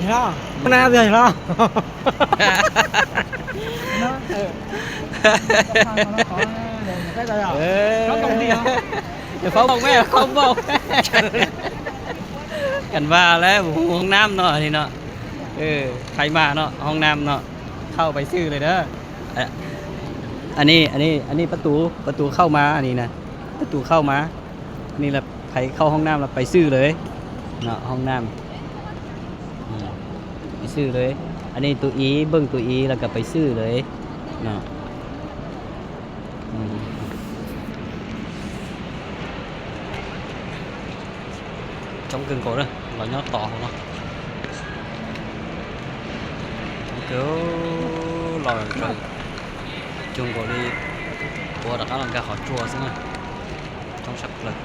ເນາະ ໜ້າເດືອນເນາະ ເອີ ເຂົາຕ້ອງດຽວ ດຽວເຂົາບອກແມ່ ເຂົາບອກແມ່ ກັນວ່າແລ້ວ ບໍ່ຮູ້ຫ້ອງນ້ຳເນາະ ອັນນີ້ເນາະ ເອີ ໃຜມາເນາະ ຫ້ອງນ້ຳເນາະ ເຂົ້າໄປຊື່ເລີຍເດີ ເອີ ອັນນີ້ ອັນນີ້ ອັນນີ້ປະຕູ ປະຕູເຂົ້າມາ ອັນນີ້ນະ ປະຕູເຂົ້າມາ ອັນນີ້ລະ ໃຜເຂົ້າຫ້ອງນ້ຳລະໄປຊື່ເລີຍເນາະ ຫ້ອງນ້ຳ ອືມ ໄປຊື່ເລີຍ ອັນນີ້ໂຕອີ ເບິ່ງໂຕອີ ແລ້ວກໍໄປຊື່ເລີຍເນາະ ອືມ ຈົ່ງກຶງໂກເດີ ລາວຍໍຕໍ່ເຮົາເນາະ ໂກ ລາວຈົງໂກນີ້ ໂກຕະກາລັງກາຂໍຈົວຊະນະ ຈ້ອງສັກເລິກ.